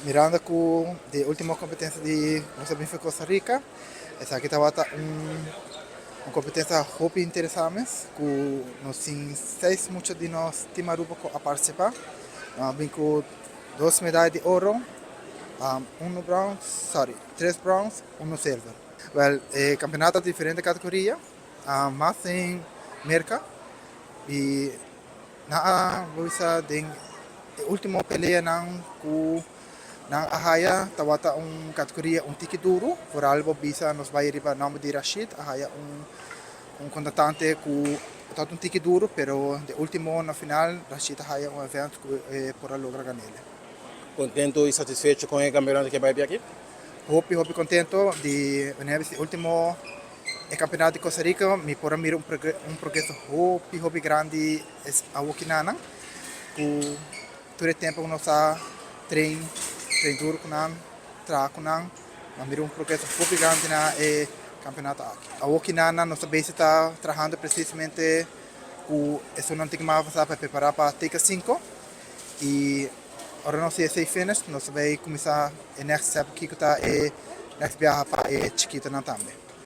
Mirando ku di último kompetensia di nos a bin for Costa Rica, esaki tabata un kompetensia hopi interesá mes ku nos tin seis mucha di nos Team Aruba ku a partisipá. Nos a bin ku dos medaya di oro, uno brons, sorry, tres brons, uno silver. Wèl, e kampeonato ta diferente kategoria, mas den Merka i nan a bisa den e ultimo peleanan ku nan a haya tabata un kategoria un tiki duru, vooral bo bisa nos bai riba nòmber di Rashid a haya un kontatante ku tabata un tiki duru pero de ultimo na final Rashid a haya un event ku e por a logra gan'el. Kontento i satisfecho kon e kampeonato ke bai biaki? Hopi hopi kontento di wanneer e ultimo e kampeonato di Costa Rica mi por a mira un progreso hopi hopi grandi awokinanan ku tur e tempo ku nos a train, train duro ku nan, traha ku nan, a mira un progreso hopi grandi na e kampeonato aki. Awokinanan nos ta bezig ta trahando presisamente ku esunnan tin mas avansa pa prepara pa teka sinku i ora nos esei finish nos ta bai kuminsá e next step kiko ta e next biaha pa e chikitonan tambe.